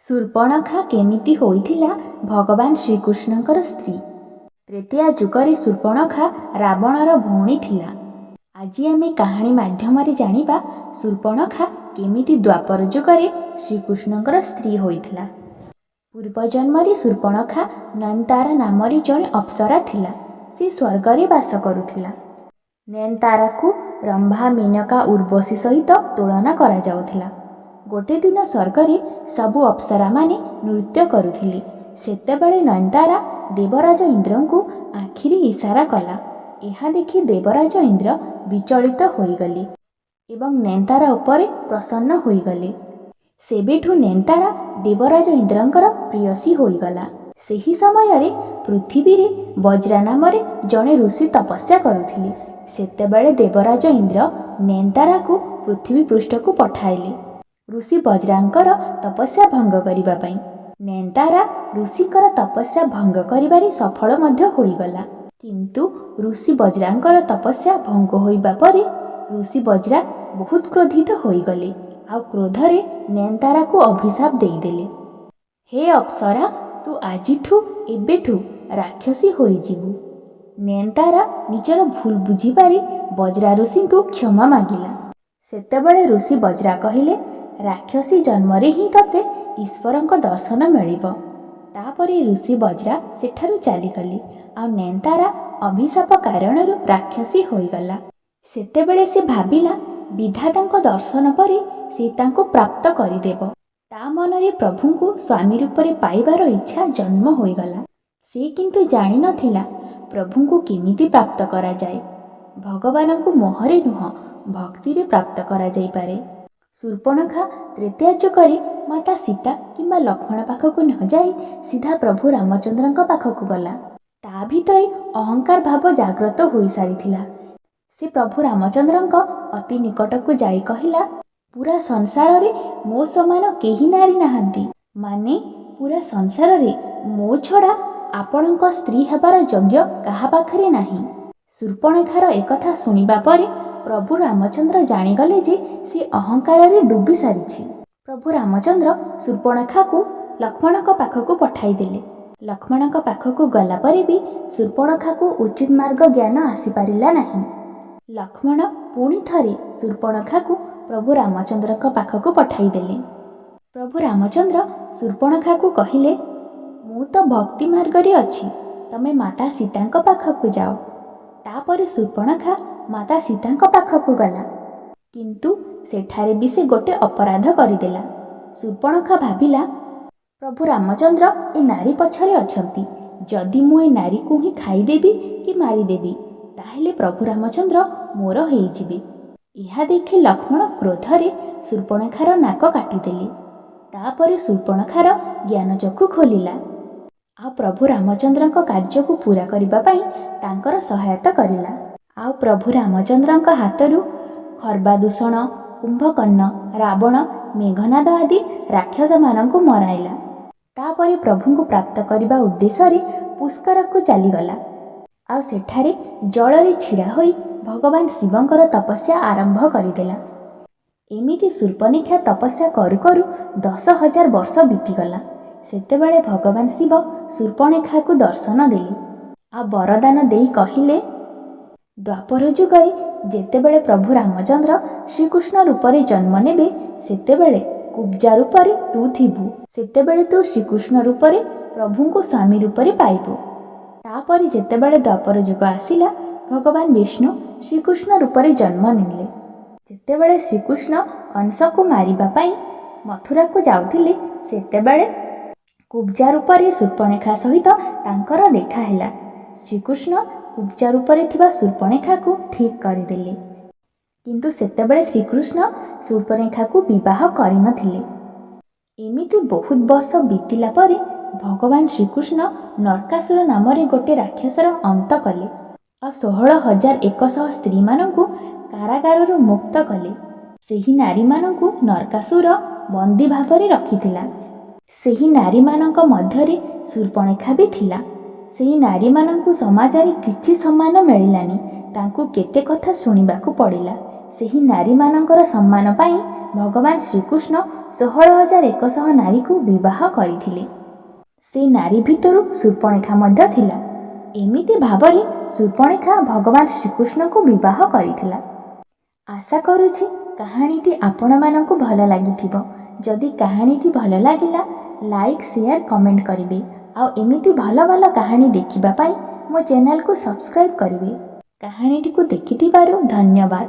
ଶୂର୍ପଣଖା କେମିତି ହୋଇଥିଲା ଭଗବାନ ଶ୍ରୀକୃଷ୍ଣଙ୍କର ସ୍ତ୍ରୀ। ତ୍ରେତୟା ଯୁଗରେ ଶୂର୍ପଣଖା ରାବଣର ଭଉଣୀ ଥିଲା। ଆଜି ଆମେ କାହାଣୀ ମାଧ୍ୟମରେ ଜାଣିବା ଶୂର୍ପଣଖା କେମିତି ଦ୍ୱାପର ଯୁଗରେ ଶ୍ରୀକୃଷ୍ଣଙ୍କର ସ୍ତ୍ରୀ ହୋଇଥିଲା। ପୂର୍ବଜନ୍ମରେ ଶୂର୍ପଣଖା ନୟନତାରା ନାମରେ ଜଣେ ଅପ୍ସରା ଥିଲା। ସେ ସ୍ୱର୍ଗରେ ବାସ କରୁଥିଲା। ନୟନତାରାକୁ ରମ୍ଭା, ମେନକା, ଉର୍ବଶୀ ସହିତ ତୁଳନା କରାଯାଉଥିଲା। ଗୋଟେ ଦିନ ସ୍ୱର୍ଗରେ ସବୁ ଅପ୍ସରାମାନେ ନୃତ୍ୟ କରୁଥିଲେ। ସେତେବେଳେ ନୟନତାରା ଦେବରାଜ ଇନ୍ଦ୍ରଙ୍କୁ ଆଖିରେ ଇସାରା କଲା। ଏହା ଦେଖି ଦେବରାଜ ଇନ୍ଦ୍ର ବିଚଳିତ ହୋଇଗଲେ ଏବଂ ନୟନତାରା ଉପରେ ପ୍ରସନ୍ନ ହୋଇଗଲେ। ସେବେଠୁ ନୟନତାରା ଦେବରାଜ ଇନ୍ଦ୍ରଙ୍କର ପ୍ରେୟସୀ ହୋଇଗଲା। ସେହି ସମୟରେ ପୃଥିବୀରେ ବଜ୍ରା ନାମରେ ଜଣେ ଋଷି ତପସ୍ୟା କରୁଥିଲେ। ସେତେବେଳେ ଦେବରାଜ ଇନ୍ଦ୍ର ନୟନତାରାକୁ ପୃଥିବୀ ପୃଷ୍ଠକୁ ପଠାଇଲେ ଋଷି ବଜ୍ରାଙ୍କର ତପସ୍ୟା ଭଙ୍ଗ କରିବା ପାଇଁ। ନୟନତାରା ଋଷିଙ୍କର ତପସ୍ୟା ଭଙ୍ଗ କରିବାରେ ସଫଳ ମଧ୍ୟ ହୋଇଗଲା। କିନ୍ତୁ ଋଷି ବଜ୍ରାଙ୍କର ତପସ୍ୟା ଭଙ୍ଗ ହୋଇବା ପରେ ଋଷି ବଜ୍ରା ବହୁତ କ୍ରୋଧିତ ହୋଇଗଲେ, ଆଉ କ୍ରୋଧରେ ନୟନତାରାକୁ ଅଭିଶାପ ଦେଇଦେଲେ, ହେ ଅପ୍ସରା, ତୁ ଆଜିଠୁ ଏବେଠୁ ରାକ୍ଷସୀ ହୋଇଯିବୁ। ନୟନତାରା ନିଜର ଭୁଲ ବୁଝିପାରି ବଜ୍ରା ଋଷିଙ୍କୁ କ୍ଷମା ମାଗିଲା। ସେତେବେଳେ ଋଷି ବଜ୍ରା କହିଲେ, ରାକ୍ଷସୀ ଜନ୍ମରେ ହିଁ ତୋତେ ଈଶ୍ୱରଙ୍କ ଦର୍ଶନ ମିଳିବ। ତାପରେ ଋଷି ବଜ୍ରା ସେଠାରୁ ଚାଲିଗଲେ, ଆଉ ନୟନତାରା ଅଭିଶାପ କାରଣରୁ ରାକ୍ଷସୀ ହୋଇଗଲା। ସେତେବେଳେ ସେ ଭାବିଲା ବିଧାତାଙ୍କ ଦର୍ଶନ ପରେ ସେ ତାଙ୍କୁ ପ୍ରାପ୍ତ କରିଦେବ। ତା ମନରେ ପ୍ରଭୁଙ୍କୁ ସ୍ୱାମୀ ରୂପରେ ପାଇବାର ଇଚ୍ଛା ଜନ୍ମ ହୋଇଗଲା। ସେ କିନ୍ତୁ ଜାଣିନଥିଲା ପ୍ରଭୁଙ୍କୁ କେମିତି ପ୍ରାପ୍ତ କରାଯାଏ। ଭଗବାନଙ୍କୁ ମୋହରେ ନୁହଁ, ଭକ୍ତିରେ ପ୍ରାପ୍ତ କରାଯାଇପାରେ। ଶୂର୍ପଣଖା ତ୍ରେତୟା ଯୁଗରେ ମାତା ସୀତା କିମ୍ବା ଲକ୍ଷ୍ମଣ ପାଖକୁ ନଯାଇ ସିଧା ପ୍ରଭୁ ରାମଚନ୍ଦ୍ରଙ୍କ ପାଖକୁ ଗଲା। ତା ଭିତରେ ଅହଙ୍କାର ଭାବ ଜାଗ୍ରତ ହୋଇସାରିଥିଲା। ସେ ପ୍ରଭୁ ରାମଚନ୍ଦ୍ରଙ୍କ ଅତି ନିକଟକୁ ଯାଇ କହିଲା, ପୁରା ସଂସାରରେ ମୋ ସମାନ କେହି ନାରୀ ନାହାନ୍ତି, ମାନେ ପୁରା ସଂସାରରେ ମୋ ଛଡ଼ା ଆପଣଙ୍କ ସ୍ତ୍ରୀ ହେବାର ଯୋଗ୍ୟ କାହା ପାଖରେ ନାହିଁ। ଶୂର୍ପଣଖାର ଏକଥା ଶୁଣିବା ପରେ ପ୍ରଭୁ ରାମଚନ୍ଦ୍ର ଜାଣିଗଲେ ଯେ ସେ ଅହଙ୍କାରରେ ଡୁବି ସାରିଛି। ପ୍ରଭୁ ରାମଚନ୍ଦ୍ର ଶୂର୍ପଣଖାକୁ ଲକ୍ଷ୍ମଣଙ୍କ ପାଖକୁ ପଠାଇଦେଲେ। ଲକ୍ଷ୍ମଣଙ୍କ ପାଖକୁ ଗଲା ପରେ ବି ଶୂର୍ପଣଖାକୁ ଉଚିତ ମାର୍ଗ ଜ୍ଞାନ ଆସିପାରିଲା ନାହିଁ। ଲକ୍ଷ୍ମଣ ପୁଣି ଥରେ ଶୂର୍ପଣଖାକୁ ପ୍ରଭୁ ରାମଚନ୍ଦ୍ରଙ୍କ ପାଖକୁ ପଠାଇଦେଲେ। ପ୍ରଭୁ ରାମଚନ୍ଦ୍ର ଶୂର୍ପଣଖାକୁ କହିଲେ, ମୁଁ ତ ଭକ୍ତି ମାର୍ଗରେ ଅଛି, ତମେ ମାତା ସୀତାଙ୍କ ପାଖକୁ ଯାଅ। ତାପରେ ଶୂର୍ପଣଖା ମାତା ସୀତାଙ୍କ ପାଖକୁ ଗଲା, କିନ୍ତୁ ସେଠାରେ ବି ସେ ଗୋଟେ ଅପରାଧ କରିଦେଲା। ଶୂର୍ପଣଖା ଭାବିଲା ପ୍ରଭୁ ରାମଚନ୍ଦ୍ର ଏ ନାରୀ ପଛରେ ଅଛନ୍ତି, ଯଦି ମୁଁ ଏ ନାରୀକୁ ହିଁ ଖାଇଦେବି କି ମାରିଦେବି ତାହେଲେ ପ୍ରଭୁ ରାମଚନ୍ଦ୍ର ମୋର ହେଇଯିବେ। ଏହା ଦେଖି ଲକ୍ଷ୍ମଣ କ୍ରୋଧରେ ଶୂର୍ପଣଖାର ନାକ କାଟିଦେଲେ। ତାପରେ ଶୂର୍ପଣଖାର ଜ୍ଞାନଚକ୍ଷୁ ଖୋଲିଲା, ଆଉ ପ୍ରଭୁ ରାମଚନ୍ଦ୍ରଙ୍କ କାର୍ଯ୍ୟକୁ ପୂରା କରିବା ପାଇଁ ତାଙ୍କର ସହାୟତା କରିଲା, ଆଉ ପ୍ରଭୁ ରାମଚନ୍ଦ୍ରଙ୍କ ହାତରୁ ଖର୍ବାଦୂଷଣ, କୁମ୍ଭକର୍ଣ୍ଣ, ରାବଣ, ମେଘନାଦ ଆଦି ରାକ୍ଷସମାନଙ୍କୁ ମରାଇଲା। ତାପରେ ପ୍ରଭୁଙ୍କୁ ପ୍ରାପ୍ତ କରିବା ଉଦ୍ଦେଶ୍ୟରେ ପୁଷ୍କରକୁ ଚାଲିଗଲା, ଆଉ ସେଠାରେ ଜଳରେ ଛିଡ଼ା ହୋଇ ଭଗବାନ ଶିବଙ୍କର ତପସ୍ୟା ଆରମ୍ଭ କରିଦେଲା। ଏମିତି ଶୂର୍ପଣଖା ତପସ୍ୟା କରୁ କରୁ 10,000 ବର୍ଷ ବିତିଗଲା। ସେତେବେଳେ ଭଗବାନ ଶିବ ଶୂର୍ପଣଖାକୁ ଦର୍ଶନ ଦେଲେ, ଆଉ ବରଦାନ ଦେଇ କହିଲେ, ଦ୍ୱାପର ଯୁଗରେ ଯେତେବେଳେ ପ୍ରଭୁ ରାମଚନ୍ଦ୍ର ଶ୍ରୀକୃଷ୍ଣ ରୂପରେ ଜନ୍ମ ନେବେ, ସେତେବେଳେ କୁବ୍ଜା ରୂପରେ ତୁ ଥିବୁ। ସେତେବେଳେ ତୁ ଶ୍ରୀକୃଷ୍ଣ ରୂପରେ ପ୍ରଭୁଙ୍କୁ ସ୍ୱାମୀ ରୂପରେ ପାଇବୁ। ତାପରେ ଯେତେବେଳେ ଦ୍ୱାପର ଯୁଗ ଆସିଲା, ଭଗବାନ ବିଷ୍ଣୁ ଶ୍ରୀକୃଷ୍ଣ ରୂପରେ ଜନ୍ମ ନେଲେ। ଯେତେବେଳେ ଶ୍ରୀକୃଷ୍ଣ କଂସକୁ ମାରିବା ପାଇଁ ମଥୁରାକୁ ଯାଉଥିଲେ, ସେତେବେଳେ କୁବ୍ଜା ରୂପରେ ଶୂର୍ପଣଖା ସହିତ ତାଙ୍କର ଦେଖା ହେଲା। ଶ୍ରୀକୃଷ୍ଣ କୁବ୍ଜା ରୂପରେ ଥିବା ଶୂର୍ପଣଖାକୁ ଠିକ୍ କରିଦେଲେ, କିନ୍ତୁ ସେତେବେଳେ ଶ୍ରୀକୃଷ୍ଣ ଶୂର୍ପଣଖାକୁ ବିବାହ କରିନଥିଲେ। ଏମିତି ବହୁତ ବର୍ଷ ବିତିଲା ପରେ ଭଗବାନ ଶ୍ରୀକୃଷ୍ଣ ନରକାସୁର ନାମରେ ଗୋଟେ ରାକ୍ଷସର ଅନ୍ତ କଲେ, ଆଉ 16,100 ସ୍ତ୍ରୀମାନଙ୍କୁ କାରାଗାରରୁ ମୁକ୍ତ କଲେ। ସେହି ନାରୀମାନଙ୍କୁ ନରକାସୁର ବନ୍ଦୀ ଭାବରେ ରଖିଥିଲା। ସେହି ନାରୀମାନଙ୍କ ମଧ୍ୟରେ ଶୂର୍ପଣଖା ବି ଥିଲା। ସେହି ନାରୀମାନଙ୍କୁ ସମାଜରେ କିଛି ସମ୍ମାନ ମିଳିଲାନି, ତାଙ୍କୁ କେତେ କଥା ଶୁଣିବାକୁ ପଡ଼ିଲା। ସେହି ନାରୀମାନଙ୍କର ସମ୍ମାନ ପାଇଁ ଭଗବାନ ଶ୍ରୀକୃଷ୍ଣ 16,100 ନାରୀକୁ ବିବାହ କରିଥିଲେ। ସେ ନାରୀ ଭିତରୁ ଶୂର୍ପଣଖା ମଧ୍ୟ ଥିଲା। ଏମିତି ଭାବରେ ଶୂର୍ପଣଖା ଭଗବାନ ଶ୍ରୀକୃଷ୍ଣଙ୍କୁ ବିବାହ କରିଥିଲା। ଆଶା କରୁଛି କାହାଣୀଟି ଆପଣମାନଙ୍କୁ ଭଲ ଲାଗିଥିବ। ଯଦି କାହାଣୀଟି ଭଲ ଲାଗିଲା, ଲାଇକ୍, ସେୟାର, କମେଣ୍ଟ କରିବେ ଆଉ ଏମିତି ଭଲ ଭଲ କାହାଣୀ ଦେଖିବା ପାଇଁ ମୋ ଚ୍ୟାନେଲକୁ ସବସ୍କ୍ରାଇବ୍ କରିବେ। କାହାଣୀଟିକୁ ଦେଖିଥିବାରୁ ଧନ୍ୟବାଦ।